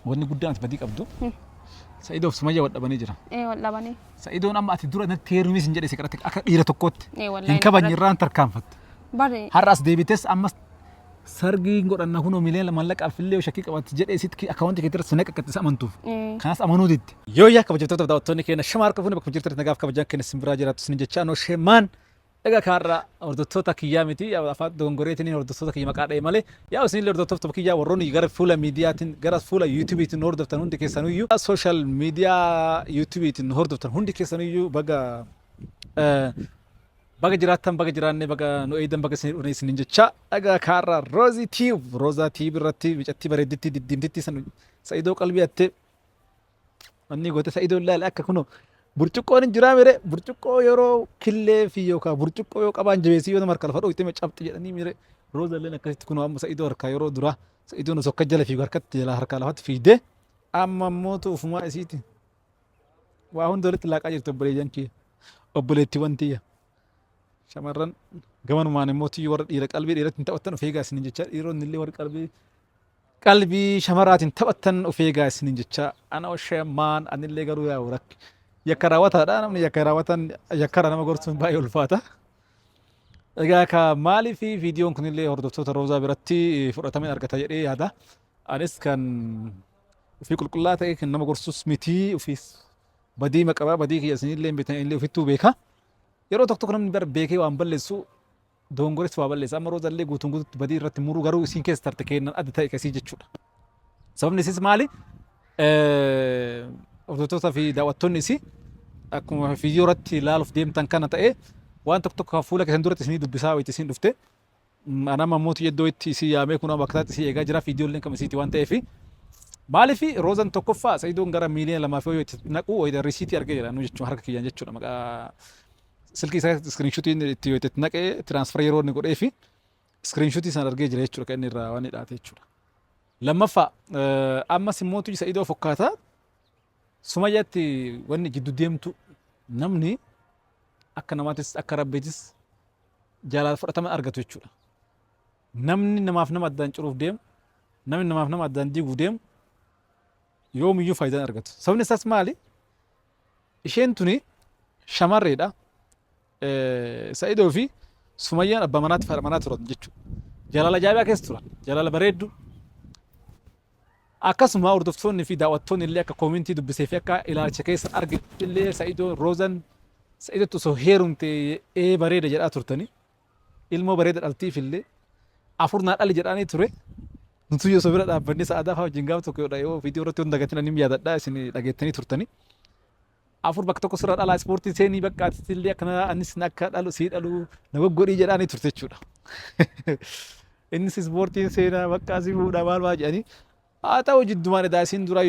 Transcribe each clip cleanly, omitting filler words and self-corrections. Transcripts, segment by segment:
Wanni guddaan ati badii qabdu Sa'idoof Sumayya wal dhabanii jira. Ee wal dhabanii. Sa'idoon amma ati dura natti heerumii sin jedhe si kadhatte akka dhiira tokkootti. Ee wallahi Hin na kabajne kadhatte. irraan tarkaanfatte. Bari Har'a as deebites ammas sargii hin godhanna kunoo miliyoona maallaqaaf illee yoo shakkii qabaatte jedhee sitti akkaawwantii keetti irratti si naqa akka itti amantuuf. Ee. Kanas amanuu didde. Yoo yaa kabajamtoota daawwattoonni keenya shama harka fuune bakka jirtanitti nagaaf kabajaan keenya isin biraa jiraattu isin jechaa noo sheemaan. Egaa kaarra hordoftoota kiyyaa miti afaan dogongoreetiin hordoftoota kiyya maqaa dha'e malee yaa isinillee hordoftoota kiyyaa warroonni gara fuula miidiyaatiin gara fuula yuutuubiitiin nu hordoftan hundi keessanuyyuu sooshaal miidiyaa yuutuubiitiin nu hordoftan hundi keessanuyyuu baga baga jiraattan baga jiraanne baga nu eeydan baga isin dhufne isinin jecha egaa kaarra Roozii Tiib Roozaa Tiib irratti micattii bareeddittii diddiimtittii san Sa'idoo qalbii hattee Wanni goote Sa'idoo ilaali akka kunoo burcuqqoon hin jiraa mire burcuqqoo yeroo killee fi yookaan burcuqqoo yoo qabaan jabeessii yoo nama harka lafa dhoyte mee cabxi jedhanii mire Rooza illeen akkasitti kunoo amma Sa'idoo harkaa yeroo duraa Sa'idoon osoo akka jala fiigu harkatti jalaa harkaa lafatti fiigdee amma immoo ufumaa isiiti waa hunda walitti laaqaa jirti obboleeyyan kiyya obboleettiiwwan tiyya shamarran gamanumaan immoo tiyyu warra dhiira qalbii dhiiratti hin taphattan of eegaa isinin jecha dhiironni illee warri qalbii Qalbii shamaraatiin taphattan of eegaa isinin jecha ana oshee maan anillee garuu yaa rakki yakka raawwataadha namni yakka raawwatan yakkara nama gorsuun baay'ee ulfaata. Egaa ka maaliif viidiyoon kunillee hordoftoota Roozaa biratti fudhatameen argata jedhee yaada. Anis kan ofii qulqullaa ta'e kan nama gorsus miti ofiis badii maqabaa badii kiyya isinillee hin beektan illee ofittuu beeka. Yeroo tokko tokko namni bar beekee waan balleessu Dogongores waa balleessa. Amma Roozallee guutuun guututti badii irratti muruu garuu isiin keessa tarte kennan adda ta'e kasii jechuudha. Sababni isiis maali? Hordoftoota fi daawwattoonni isii akkuma viidiyoo irratti ilaaluuf deemtan kana ta'e waan tokko tokko fuula keessan duratti isinii dubbisaa wayitii isiin dhufte. Anama mootii iddoo itti isii yaamee kun amma akkataatti isii eegaa jira viidiyoolleen kam isiiti waan ta'eef. Maaliif Roozan tokkoffaa Sa'idoon gara miiliyoona 2 fi itti naqu risiitii argee jira nu jechuun harka kiyyaan jechuudha maqaa silkii isaa iskiriinshutii inni itti itti naqee tiraansfar yeroo inni godhee fi iskiriinshutii sana argee jira jechuudha kan inni irraa waan hidhaate jechuudha. Lammaffaa ammas immoo tuji Sa'idoo fokkaata Sumayyaatti wanni jiddu deemtu namni akka namaatis akka rabbiitis jaalala fudhatama argatu jechuudha. Namni namaaf nama addaan ciruuf deemu namni namaaf nama addaan diiguuf deemu yoomiyyuu faayidaa argatu. Sababni isaas maali? Isheen tuni shamarreedha. Sa'idoo fi Sumayyaan abbaa manaatti fi haadha manaa turan jechuudha. Jaalala ajaa'ibaa keessa turan. Jaalala bareedduu. Akkasuma hordoftoonni fi daawwattoonni illee akka koomentii dubbisee fi akka ilaalcha keessa argetti illee Sa'idoo Roozan Sa'idootti osoo heerumte ee bareeda jedhaa turtanii. Ilmoo bareeda dhaltiif illee afur naa dhali jedhaanii ture. Nuti osoo bira dhaabbannee sa'aadaa fa'aa wajjin gaafa tokko yoo viidiyoo irratti hunda dagatin ani yaadadha isin dhageettanii turtanii. Afur bakka tokko sirra dhalaa ispoortii seenii bakka ati illee akkana anis akka dhalu sii dhalu na goggodhii jedhaanii turte jechuudha. Innis ispoortiin seenaa bakka asii fuudhaa maal maal jedhanii haa ta'u jiddumaan edaa isiin dura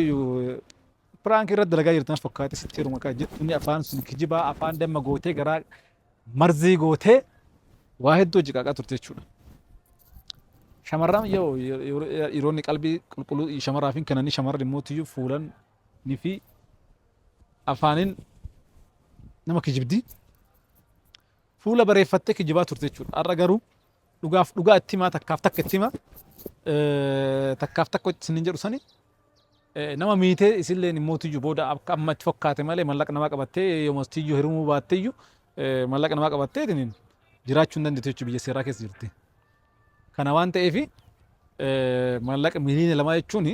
piraank irratti dalagaa jirtan fakkaate sitti heeruma kan jettu inni afaan sun kijibaa afaan damma gootee garaa marzii gootee waa hedduu hojii qaaqaa turte jechuudha. Shamarran yoo dhiironni qalbii qulqulluu shamarraaf hin kennanii shamarran immoo tiyyuu fuulan ni fi afaanin nama kijibdi. Fuula bareeffattee kijibaa turte jechuudha. Har'a garuu dhugaaf dhugaa itti himaa takkaaf takka itti himaa takkaaf takka isin jedhu sani nama miitee isilleen immoo tiyyu booda akka amma itti fokkaate malee mallaqa namaa qabattee yooma tiyyu hirumuu baatteyyuu mallaqa namaa qabattee jiraachuu hin dandeettu jechuudha biyya seeraa keessa jirti. Kana waan ta'eef maallaqa miliyoona 2 jechuun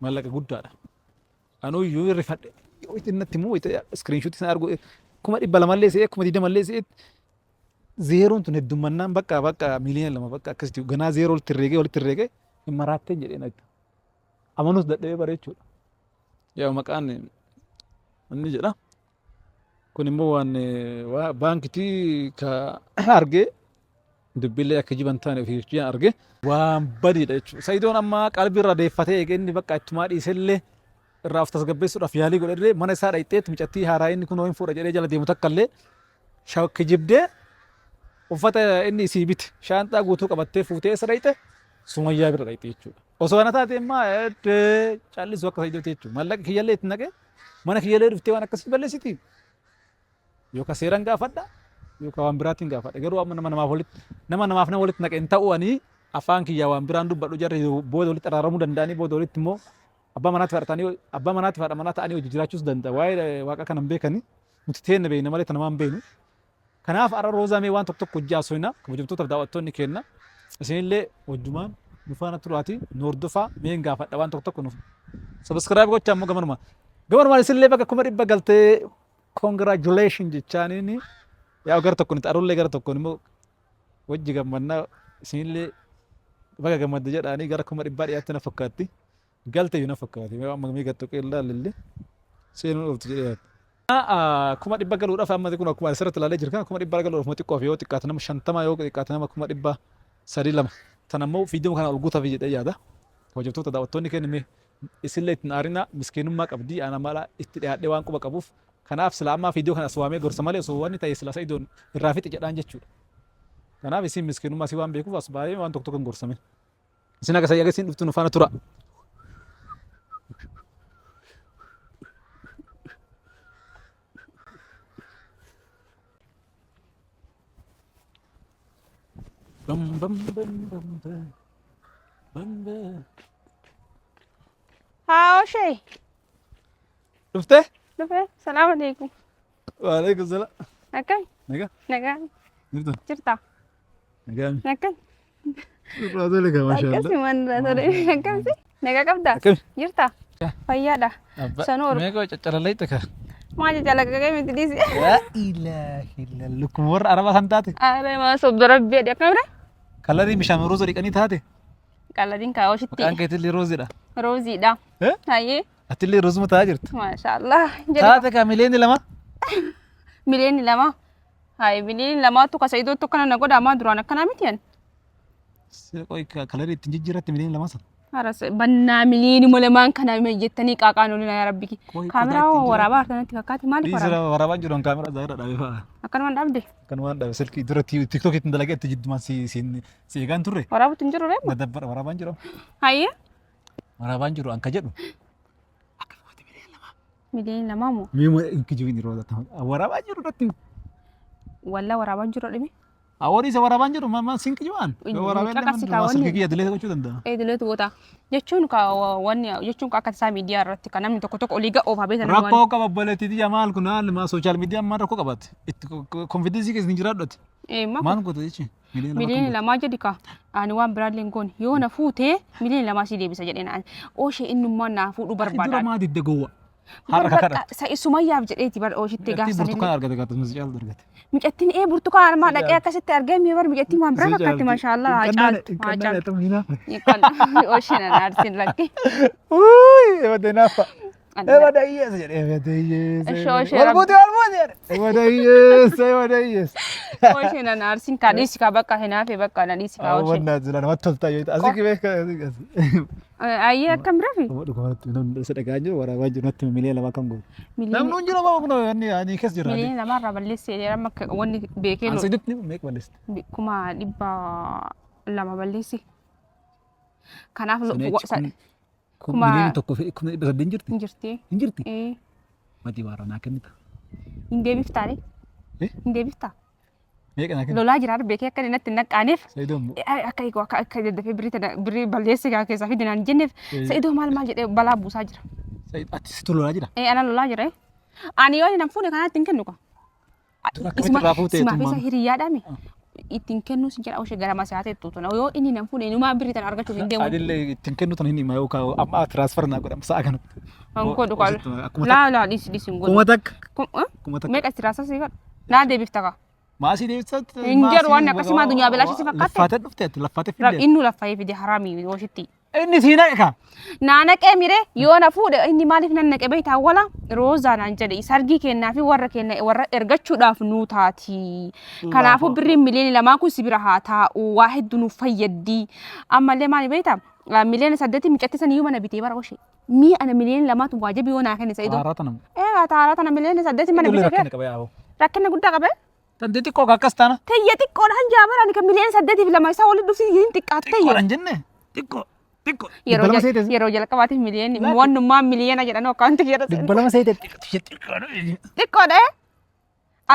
maallaqa guddaadha. Anuu iyyuu rifadhe. Yoo itti natti immoo iskiriinshuutii sana argu 200,000 illee se'ee 20,000 illee se'ee zeeroon tun heddummannaan bakka bakka miliyoona 2 bakka akkasitti ganaa zeeroo walitti herreegee walitti herreegee hin maraatteen jedhee natti. Amanuus dadhabee bare jechuudha. Yaa maqaan inni jedha. Kun immoo waan baankitii ka argee dubbiillee akka jiban taane ofii jechuun arge. Waan badiidha jechuudha. Sa'idoon amma qalbii irraa deeffatee eegee inni bakka ittumaa dhiisellee irraa of tasgabbeessuudhaaf yaalii godhellee mana isaa dhayxeet micattii haaraa inni kunoo hin fuudha jedhee jala deemu takka illee kijibdee uffata inni isii bite shaanxaa guutuu qabattee fuutee eessa dhayxe Sumayyaa bira dhayxe jechuudha. Osoo ana taate immoo callisu akka Sa'idooti jechuudha. Maallaqa kiyyallee itti naqee mana kiyyallee dhuftee waan akkasii balleessiti. Yookaan seeran gaafadha yookaan waan biraatiin gaafadha. Garuu amma nama namaaf walitti nama namaaf nama walitti naqe hin ta'u ani afaan kiyyaa waan biraan dubbadhu jarri booda walitti araaramuu danda'anii booda walitti immoo Abbaa manaatti haadha abbaa manaatti haadha manaa ta'anii hojii jiraachuus danda'a. Waa'ee waaqa kana hin beekani. Nuti teenna beekna malee tana waan beeknu. Kanaaf har'a Roozaa mee waan tokko tokko hojii haasofna. Kabajamtootaaf daawwattoonni keenya. Isinillee wajjumaan nu faana turaati nu hordofaa mee hin gaafadha waan tokko tokko nuuf. Subscribe gochaa immoo gamanuma. Gamanumaan isinillee bakka 100,000 galtee congratulation jechaaniin yaa gara tokkoon itti arullee gara tokkoon immoo wajji gammannaa isinillee baga gammadde jedhaanii gara 100,000 dhiyaatti na fakkaatti. Galte iyyuu na fakkaatti. Mee amma mee gattu qeellaa seenuun ooltu jedhee yaadda. 100,000 galuudhaaf amma kun akkuma asirratti ilaalee jiru kana 100,000 galuudhaaf xiqqoof yoo xiqqaate nama 50 yoo xiqqaate nama 302,000. Tan ammoo viidiyoo kana ol guutaaf jedhee yaada. Kabajamtoota daawwattoonni keenya mee isinillee ittiin aarinaa miskiinummaa qabdii ana mala itti dhiyaadhee waan quba qabuuf kanaaf sila ammaa viidiyoo kana as waamee gorsa malee osoo wanni ta'e sila Sa'idoon irraa fixe jedhaan jechuudha. Kanaaf isin miskiinummaa si waan beekuuf as baay'ee waan tokko tokko hin gorsamin. Isin akka sayyaga isin dhuftu nu faana tura. Bam bam bam bam bam bam bam. Haa oshee. Dhuftee? Dhufe. Salaam alaikum. Waalaikum salaam. Akkam? Nagaa. Nagaa. Jirta? Jirta? Nagaa. Akkam? Irraa tole gaa maashaallah. Akkasuma irraa tole. Akkamsi? Nagaa qabdaa? Akkami? Jirta? Fayyaadha. Sanuu ol. Meeqa caccalalee itti kaa? Maal cacalaqaqee miti dhiisi. Laa ilaaha illallah. Lukkuma warra arabaa san taate. Aree maa sobda rabbi jedhe akkamidha? Kalarii bishaan rooza dhiqanii taate. Qaladiin kaa oshitti. Maqaan keetillee rooziidha. Rooziidha. Eh? Hayyee. Atillee roozuma ta'aa jirta. Maashaallah. Jedhe. Taate kaa 2 miliyoona. 2 miliyoona. Hayi 2 miliyoonatu kasa iddoo kana na godha ammaa duraan akkanaa miti yan. Qoy kalarii ittiin jijjiirratti 2 miliyoona sana. Haras bannaa 2 miliyoonuma kana jettanii qaaqaan olina yaa rabbi. Qoy qodaa Kaameraa ittiin waraabaa harkanatti fakkaate maaliif Dhiisira waraaba? waraabaa jiru kaameraa zaayira dhaabee fa'a. Akkanumaan dhaabde. Kan waan dhaabe silkii dura TikTok ittiin dalagee itti jiddumaan si si si eegaan turre. Waraabutti hin jiru reema. Madabbara waraabaan jiru. Hayyee. Waraabaan jiru anka jedhu. 2 miliyoona moo? Miima hin kijibiin yeroo waraabaa jiru irratti. Wallaa waraabaan jiru dhimi. Awwarii isa waraabaan jiru maal siin kijibaan? Yoo waraabee illee Caqasi maal kaawwanni. silkii kiyya dilee gochuu danda'a. Eedileetu goota. Jechuun ka wanni jechuun ka akka tasaa miidiyaa irratti kan namni tokko tokko olii ga'oof haa beekan. Rakkoo qaba obboleettii tiyya maal kun haali maa social media maal rakkoo qabaate? Itti confidence keessa hin jiraadhu ati. Maal goota jechi? 2 miliyoona 2 miliyoona jedhi ka ani waan biraallee hin goone yoo na fuutee 2 miliyoona sii deebisa jedheen ani ooshee innummaan naa fuudhuu Dura barbaada. maa didde gowwa? Har'a kakadha. Sa'i sumayyaaf jedheeti bar ooshitti Micattii gaafsan burtukaan argate gaafas caaltu argate. Micattiin ee burtukaan armaa dhaqee akkasitti argee mi bar micattiin waan biraa fakkaatti maashaallah haa caaltu haa caaltu. Ooshee na aarsin lakki. Uy, ebade naafa. Ebade hiyyeessa jedhe ebade hiyyeessa. Ishoo ishee Wal buute wal buute jedhe. Ebade hiyyeessa ebade hiyyeessa. Ooshee na aarsin kaa dhiisi kaa bakka hinaafe bakka na dhiisi kaa ooshee. Awwannaa jira namatti toltaa yoo ta'e asii kibee asii. Ayyee akkam birafi? Dhugumatti namni isa dhagaa jiru waraabaa jiru natti 2 miliyoona kan goone. Namni Miliyoona hin jiru ba'a kun ani keessa jira. 2 miliyoona irraa balleessee amma akka wanni beekee Ansi ditti meeqa balleessite? 200,000 balleessi. Kanaaf 1,800,000 jirti. Hin jirti. Hin jirti. Ee, Matii waarraa naa kennita. Hin deebiftaare? Eh? Hin deebiftaa? Meeqa naa kennita? Lolaa jira beekee akka inni natti hin naqqaaneef. Sa'idoon Akka eegu akka akka daddafee birrii tana birrii balleesse gaa keessaa fidi naan jenneef Sa'idoo maal maal jedhee balaa buusaa jira. Sa'id ati situ lolaa jira. Ee ana lolaa jira. Ani yoo inni nan fuune kanaa ittiin kennu ka. Dura akkamitti irraa fuutee Simaaf isa tummaan? hiriyyaadhaami. Ittiin kennuu sin jedha oshee gara masaa ta'e tuutuna yoo inni nan fuune inumaa birrii tana argachuuf hin deemu. Adillee ittiin kennu tan hin hima yookaan amma transfer naa godhama sa'a kanatti. Hin godhu qaala. Akkuma Laa laa dhiisi dhiisi hin godhu. 1000. Kum- eh? 1000. Meeqa itti raasas godha? Naa deebifta ka. Maasii deebisatti. Hin jedhu waan akkasii maa dunyaa bilaashii si fakkaatte? Laffaatee dhufte ati laffaatee fidde. Inni laffa'ee fide haraamii oshitti. Inni sii naqe kaa. Naa naqee mire yoo na fuudhe inni maaliif nan naqe beektaa wala roozaa naan jedhe sargii kennaa fi warra kenna warra ergachuudhaaf nuu taati. Kanaafuu birriin 2 miliyoona kun si bira haa taa'u waa hedduu nuuf fayyaddi. Ammallee maali beektaa 8 miliyoona micatti san iyyuu mana bitee bara oshee. Mii ana 2 miliyoonatu waajabi yoo naa kenne Sa'idoo. Haaraa tana. Ee haaraa tana 8 miliyoona mana Ijoollee bitee rakkina qaba yaa'u. Rakkina guddaa qabee. Tan xixiqqoo akkas taana. Tayya xiqqoodhaan jaamara ani kan 8.2 miliyoona isaa walitti dhufsi hin xiqqaatte. Xiqqoodhaan jenne xiqqoo xiqqoo. Yeroo 200 seete. Yeroo jalqabaatiif miliyoonni wannummaa miliyoona jedhan akkaawunti keessa. 200 seete xiqqoo xiqqoodha. Xiqqoodha.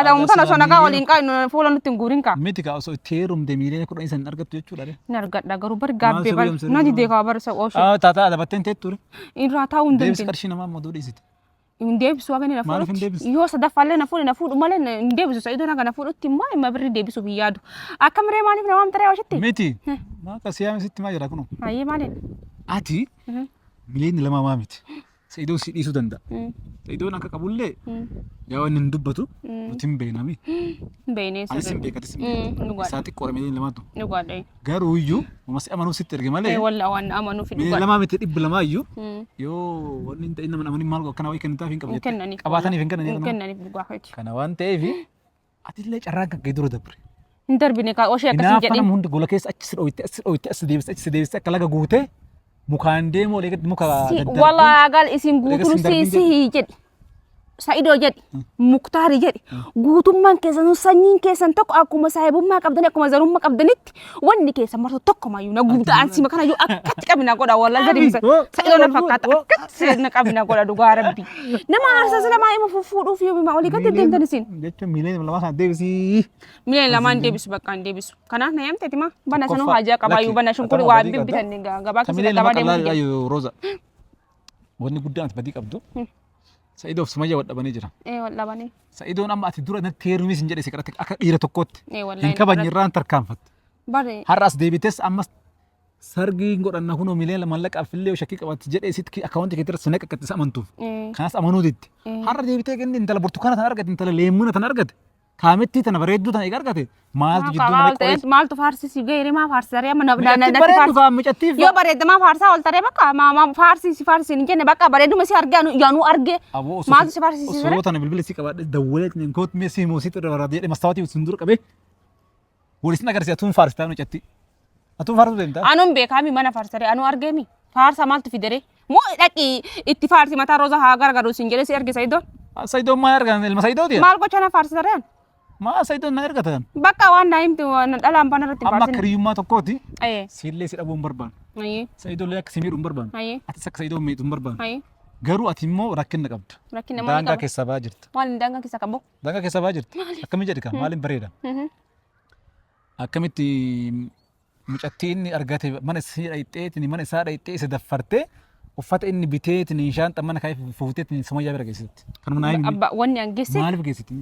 Ati tana osoo nagaa Miiliyoona waliin qaaynu fuula nutti hin guurin kaa. Miti kaa osoo itti heerumte miiliyoona 10 san hin argattu jechuudha. Re. Hin argadha garuu bari Maal gaabbee si bari guyyoomsee na jiru? didee kaa bari isa ooshee. Ah, taataa adabattee hin teettu re. Irraa taa'uu hin Deebisi dandeenye. qarshii namaa immoo dhiisite. Hin deebisu haga inni na Maaliif hin fuudhutti. deebisu? Yoo sadaffaallee na fuudhe na fuudhu malee hin deebisu. Sa'idoon haga na fuudhutti immoo imma birri deebisuuf hin yaadu. Akkam ree maaliif na waamta ree ooshitti? Miti. Maa akka siyaame sitti maa jira kunoo. Hayyee maaliin? Ati miliyoonni 2 maa miti. Sa'idoon si dhiisuu danda'a. Sa'idoon akka qabullee yaa inni hin dubbatu nuti hin beeknami. Beeynee Anis hin beeka atis hin beekta. Dhugaadha. Isaa xiqqoodha miliyoonni 2tu. Dhugaadha. Garuu iyyuu nama si amanuuf sitti erge malee Walla waan amanuuf miliyoona dhugaadha. 2 miti 200 iyyuu yoo wanni hin ta'in nama amanin maal akkana wayii kennitaaf hin qabu Hin jettee kennaniif. qabaataniif hin kennan Hin jedhama. kennaniif dhugaa keeti. Kana waan ta'eef atillee carraan kan kee dura dabre. Hin darbine kaa oshee akkasii Hinaafa jedhin. nama hunda gola keessa achi si dhoowwitte achi si dhoowwitte achi si deebiste achi si deebiste akka laga guutee mukaan deemu olii gadi muka Si daddarbee walaa gal isin Eega guutuun sin darbin si jedhi. Sa'idoo jedhi. Muktaari jedhi. Guutummaan keessan sanyiin keessan tokko akkuma saahibummaa qabdanii akkuma zarummaa qabdanitti wanni keessan martu tokko mayyuu na gubda ansima kana iyyuu akkatti qabina godha walaa gadi Abi, oh, Sa'idoo na oh, fakkaata oh. akkatti na qabina godha dhugaa rabbi. Nama aarsaa sila maa ima fuudhuuf yoo bima olii gadi deemtan isin. Jechuun miiliyoona 2 sana deebisii. Miiliyoona 2 deebisu bakka hin deebisu. Kanaaf na yaamteeti maa bana sanuu Tokkoffaa, haajaa qabaayyuu lakki, bana shunkurii atama waa badii qabda. bibbitan gabaa Ta keessa miiliyoona gabaa 2 deemuu qal'aa jira. yoo Rooza. Wanni guddaan ati badii qabdu. Sa'idoof Sumayya wal dhabanii jira. Ee wal dhabanii. Sa'idoon amma ati dura natti heerumis hin jedhe si kadhatte akka dhiira tokkootti. Ee wallahi Hin kabajne irraan tarkaanfatte. Bari Har'a as deebites ammas sargii hin godhanna kunoo miiliyoona mallaqaaf illee shakkii qabaatti jedhee sitti akkaawuntii keetti irra si naqa akkatti isa amantuuf. Kanas amanuu didde. Har'a deebitee kenni intala burtukaana tan argate intala leemmuna tan argate kaamettii tana bareedduu tana eega argate maaltu jidduu nama maal ta'e maaltu faarsisi ga'eere maa faarsaree amma Micattii natti bareeddu faarsi. kaa micattii Yoo bareedde maa faarsaa ol taree bakka maa faarsisi faarsisi hin jenne bakka bareeduma si argee yaanuu argee Aboo osoo maaltu si faarsisiise osoo tana bilbila si qabaadhe dawwalee hin koot mee si muusiitu irra barbaade jedhe mastaawatii sun dura qabee wal isin agarsiisa atuun faarsitaa micattii. Atuun faarsuu deemtaa? Anuun beekaami mana faarsaree anuu argeemi faarsa maaltu fidere moo dhaqi itti faarsi mataa roza haa gargaaru sin jedhe si erge Sa'idoon. Sa'idoon maal ergan ilma Sa'idooti? Maal gocha na faarsaree an? Maa Sa'idoon na ergatan? Bakka waan naa himtu waan dhalaan bana irratti hin Amma akka faarsin. hiriyyummaa tokkooti Ayee siillee si dhabuu hin barbaannu. ayee Sa'idoollee akka si miidhu hin barbaannu. ayee Atis akka Sa'idoon miidhu hin barbaannu. ayee Garuu ati immoo rakkina qabda. rakkina maalii Daangaa qaba? keessaa ba'aa jirta. Maal daangaa keessa qabu? Daangaa keessaa ba'aa jirta. Akkamiin jedhi kaa maaliin bareeda? Akkamitti mucattii inni argate mana isii dhayxeetiin mana isaa dhayxee isa daffartee uffata inni biteetiin shaanxa mana kaa'ee fuuteetiin Sumayyaa bira geessitetti. Kanuma naa himi. Abba wanni an geesse Maaliif geessiti?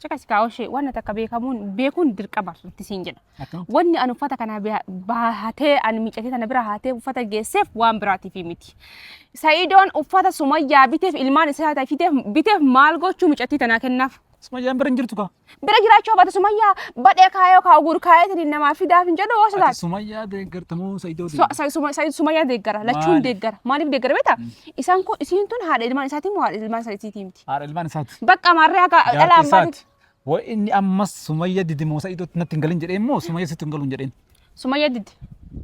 caqas kaa'oo ishee waan takka beekamuun beekuun dirqama irratti siin jedha. Akkamitti? Wanni an uffata kana bahatee an miicatee tana bira haatee uffata geesseef waan biraatiif miti. Sa'idoon uffata Sumayyaa biteef ilmaan isaa biteef maal gochuu micattii tanaa kennaaf? Sumayyaan bira hin jirtu kaa. Bira jiraachuu baate Sumayyaa badhee kaayoo kaa ugur kaayeetiin namaa fidaaf hin jedhu yoo Ati sodaate. Sumayyaa deeggarta moo Sa'idoo deeggarta? Sa'id Sumayyaa deeggara lachuun Maaliif? deeggara maaliif deeggara beektaa? Isaan kun isiin tun haadha ilmaan isaatii moo haadha ilmaan isaatiiti miti? Haadha ilmaan isaati. Bakka maarree akka Jaartii dhala ambaati. isaati. Way inni ammas Sumayya didi moo Sa'idootti natti hin galin jedhee immoo Sumayya sitti hin galu hin jedheen. Sumayya didi.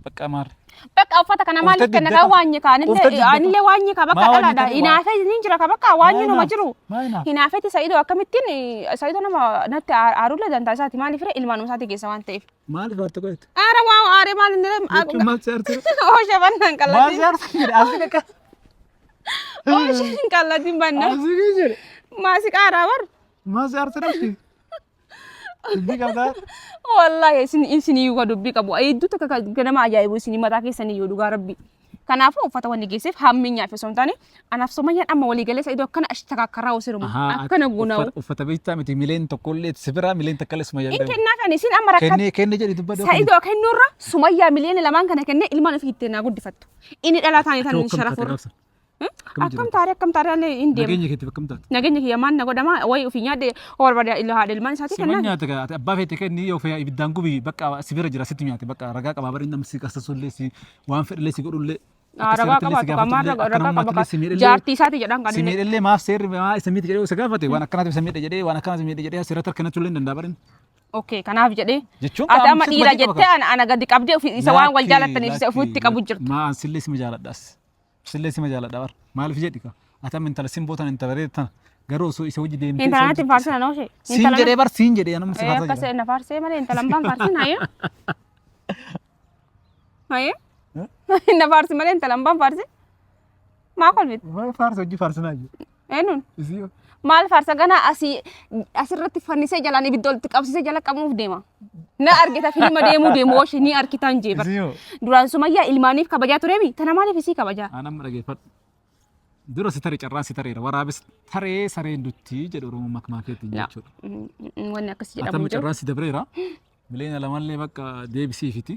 Bakka maarree. Bakka uffata kana maaliif Uffata kenna didda kaa waanyi kaa Uffata didda anillee waanyi kaa bakka Maa waanyi dhalaadha. ta'e? Hinaafee ni jira kaa bakka waanyi numa jiru. Maa hinaaf? Hinaafeeti Sa'idoo akkamittiin Sa'idoo nama natti aarullee dantaa isaati maaliif ree ilmaan isaati keessa waan ta'eef. Maaliif aarte qoyte? Aara waa aaree maal inni Jechuun maal si aarte? Oosha bannaan Maal qallatiin. si aarte jedhe asii kakka. Oosha hin qallatiin banna. Asii kee jedhe. Maasi qaaraa bar. Maal si aarte nafti? Dubbii qabdaa? Wallahi isin isin iyyuu ka dubbii qabu. Hedduu takka ka nama ajaa'ibu isin mataa keessan iyyuu dhugaa rabbi. Kanaafuu uffata wanni geesseef hammeenyaaf osoo hin taane anaaf Sumayyaan amma walii galee Sa'idoo akkana ashtakakkaraa osiruma akkana guunaa'u. Uffata beektaa miti mileen tokkollee si biraa mileen takkallee Sumayyaa In bira. kennaa kan isin amma rakkat Kennee kennee jedhi dubbadhu. Sa'idoo kennuurra Sumayyaa miliyoona 2 kana kennee ilmaan ofii ittiin naa guddifattu. Inni dhalaa taanii tan sharafuurra. Akkam taaree akkam taaree illee hin deemu. Nageenya keetiif akkam taate? Nageenya kiyya maal na godhama wayi ofii nyaadhe hoo barbaade illa haadha ilmaan isaatii Siman kennaa. nyaata gaa ati abbaa feete kenni yoo fee ibiddaan gubi bakka si bira jira sitti nyaate bakka ragaa qabaa bari namni si qasasullee si waan fedhellee si godhullee akka Ragaa seerattillee si qabaatu kan maal gaafatullee akka ragaa qaba namummaattillee si miidhellee jaartii isaati jedhan kan si inni. miidhellee maaf seerri maa isa miidhe jedhee isa gaafate waan akkanaatiif isa miidhe jedhee waan akkanaatiif miidhe jedhee seeratti harkanachuu illee hin danda'a barin. Okay kanaaf jedhee. Jechuun Ati amma qaamni dhiira sitti badii qaba jettee ana gadi qabdee isa waan wal jaalattaniif isa ofitti qabu jirtu. Maa sillee sima jaaladhaas. Sillee sima jaaladha bar. Maaliif jedhi ka? Ati amma intala simboo tana intala bareedu tana garuu osoo isa wajji deemtee isa Intala natti wajji faarsina noo ishee. siin jedhee bar siin jedhee namni si faarsaa Akkas jira. na faarsee malee intala mbaan faarsin hayyee. Hayyee. Na faarsi malee intala mbaan faarsin. Maa kolfite? Maal faarsa hojii faarsinaa jiru. Eenyuun? Isii hoo? Maal faarsa ganaa asii asirratti fannisee jalaan ibidda walitti qabsiisee jala qabuuf deema. Na argita filima deemuu deemu ooshi ni argitaan jee bar. Isii hoo? Duraan Sumayyaa ilmaaniif kabajaa tureemi tana maaliif isii kabajaa? Aan amma dhageeffadhu. Dura si tare carraan si tareera. Waraabes taree sareen dutti jedhu Oromoo makmaakeetiin Yaa. jechuudha. Wanni akkasii jedhamu Atamma hin jiru. carraan si dabreera. Miliyoona lamallee bakka deebisiifiti.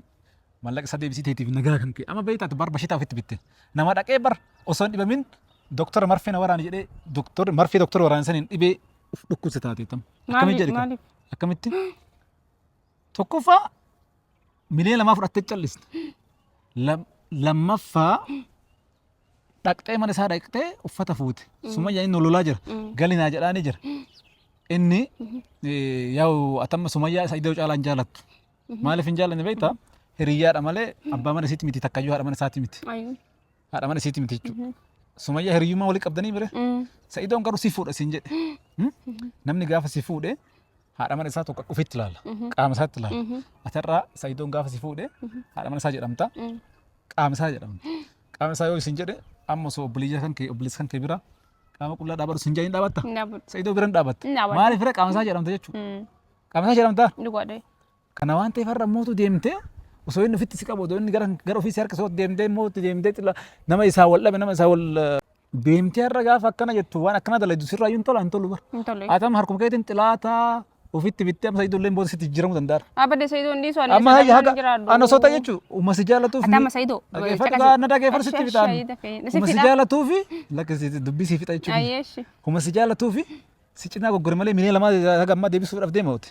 Mallaqa isaa deebisii teetiif nagaa kan ka'e. Amma beektaa ati bar bashitaa ofitti bitte. Nama dhaqee bar osoo hin dhibamin doktora marfee na waraani jedhee doktorri marfee doktora waraane saniin dhibee uf dhukkubse taate tam. Akkamitti jedhi kan? Maaliif? Akkamitti? Tokkoffaa miliyoona lamaa fudhattee calliste. Lammaffaa dhaqxee mana isaa dhaqxee uffata fuute. Sumayyaa inni lolaa jira. Galinaa jedhaanii jira. Inni yaa'u atamma Sumayyaa isa iddoo caalaa hin jaalattu. Maaliif hin jaallanne beektaa? Hiriyyaadha malee abbaa mana isiitti miti takkayyuu haadha mana isaatti miti. Haadha mana isiitti miti jechuudha. Sumayyaa hiriyyummaa walii qabdanii bire. Sa'idoon garuu si fuudha siin jedhe. Namni gaafa si fuudhe haadha mana isaa tokko ofitti ilaala. Qaama isaatti ilaala. Atarraa Sa'idoon gaafa si fuudhe haadha mana isaa jedhamta. Qaama isaa jedhamta. Qaama isaa yoo isin jedhe amma osoo obboleeyyaa kan kee obboleessa kan kee bira qaama qullaa dhaabadhu sin jedhin dhaabatta. Hin dhaabadhu. Sa'idoo bira hin dhaabatta. Hin dhaabadhu. Maaliif bira qaama isaa jedhamta jechuudha. Qaama isaa jedhamta. Dhugaadha. Kana waan ta'eef har'a mootu deemtee osoo inni ofitti si qabu osoo inni gara gara ofii si harka osoo deemtee mootu deemtee xila nama isaa wal dhabe nama isaa wal deemtee har'a gaafa akkana jettu waan akkana dalagdu sirraa iyyuu hin tola hin tolu bara. Hin tolu. Atam harkuma keetiin xilaataa ofitti bittee amma Sa'idoon illee booda sitti jijjiiramuu danda'a. Abadde Sa'idoon dhiisu ani Amma isa hayya lamaan haga jiraadhu. ana osoo ta'e jechuun uma si jaallatuuf Ati amma Sa'idoo. Dhageeffadhu gaa na dhageeffadhu sitti bitaan. Uma si jaallatuufi lakki dubbii si fixa jechuun. Ayyeeshi. Uma si jaallatuufi si cinaa goggore malee miiliyoona lamaa haga ammaa deebisuudhaaf deema hooti.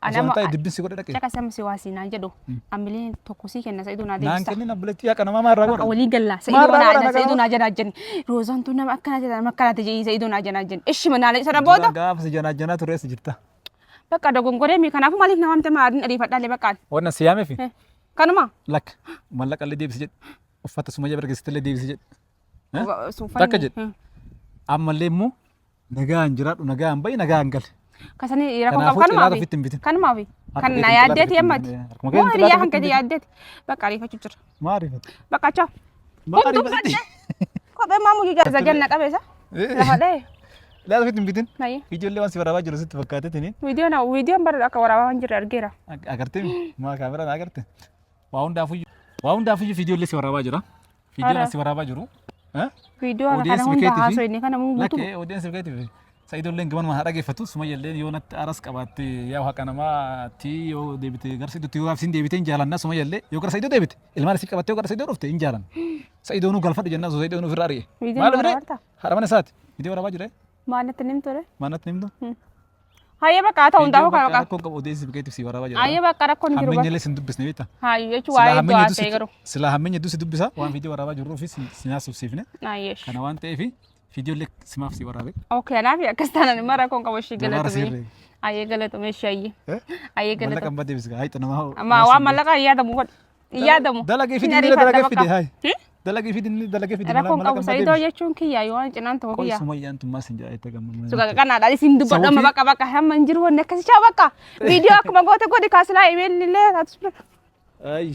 Ani Osoo hin amma taane dubbiin si godhe dhaqe. caqasee amma si waasii naan jedhu ammilee tokko sii kenna Sa'idoo naa Naan deebista. kennin obboleettii haqa namaa maarraa Bakka godha. walii galla Sa'idoo Maarraa naa godha Sa'idoo naa janaa jenni. Roozaan tun nama akkana jedha nama akkana ta'e Sa'idoo naa janaa jenni. Ishi manaalee sana booda Gaafa si janaa janaa ture si jirta. Bakka dogongoree mi kanaafuu maaliif na waamte maadin ariifadhaalee bakka Wanna si yaamefi ani. Kanuma. lakka mallaqa illee deebisi jedhe uffata sumayya bira geessite illee deebisi jedhe. Takka jedhe. Ammallee immoo nagaan jiraadhu nagaan bahi nagaan gali. Kasanii rakkoo Kanaafuu qabu xilaata kanumaafi. ofitti hin bitin. Kanumaafi. Harka Kan na keetiin xilaata yaaddeeti ofitti hin ammati. bitin. Harkuma Moo keetiin xilaata hiriyaa kan ofitti hin keeti bitin. yaaddeeti. Bakka ariifachuu jira. Maa ariifata? Bakka achaa. Maa Kun ariifata? dubbadde. Kophee maa muyyuu jaarsa janna qabeessa. Lafa dha'e. Xilaata ofitti hin bitin. Mayyee. Ijoollee waan si waraabaa jiru sitti fakkaateetini. Viidiyoon viidiyoon bara akka waraabaa waan jirre argeera. Agartee maa kaameraan agarte. Waa hundaafuyyuu waa hundaafuyyuu viidiyoollee si waraabaa jira. Viidiyoon Ara. si waraabaa jiru. Viidiyoo kana Audience hunda bikeetii fi haasoo inni kana muu guutuu. lakkee audience bikeetii fi Sa'idoolleen gamanuma haa dhageeffatu Sumayyalleen yoo natti aras qabaatte yaa haqa namaa ti yoo deebite gara Sa'idotti yoo gaafsiin deebite hin jaalanna Sumayyallee yoo gara Sa'idoo deebite ilmaan isii qabattee yoo gara Sa'idoo dhufte hin jaalanna. Sa'idoonuu galfadhu jennaan osoo Sa'idoonuu ofirraa ari'e. Viidiyoo Maal nama fide? waraabaa Haadha mana isaati. Viidiyoo waraabaa jira. Maal natti nimtu re? Maal natti himtu? Hayyee bakka haa ta'u hundaafuu kana bakka. Rakkoo qabu odeessi bikeetiif si waraabaa jira. Hayyee bakka rakkoon hin jiru Hammeenya bakka. illee sin dubbisne beektaa? Hayyee jechuun Silaa waa'ee hammeenya du'aa hedduu ta'e si garuu. silaa hammeenya hedduu si dubbisa waan viidiyoo waraabaa jirruu fi si naasufsiifne. Hayyee. Kana waan ta'eef viidiyoo illee simaaf si waraabe. Okay anaaf akkas taanaan immoo rakkoon qabu ishee Gabaara galatumee. siirree. Hayyee galatumee ishee hayyee. Hayyee Mallaqa galatumee. hin baddeebis gaa hayxa namaa. Amma waan mallaqa hin yaadamu godhe. Hin yaadamu. Dalagee Hin fidi ariifadha dalagee bakka. fide hayi. Dalagee fidi dalagee fidi Rakkoon mallaqa qabu hin Sa'idoo baddeebis. jechuun kiyyaa yoo waan cinaan tokko Qoy kiyyaa. sumayyaan tummaa sin jedha itti gammadu. Suga kanaadha isin dubbadhu amma Sababni- bakka bakka hamma hin jiru wanni akkasii chaa bakka. Viidiyoo akkuma goote godhi kaasilaa imeelli illee taatus bira. Ayy.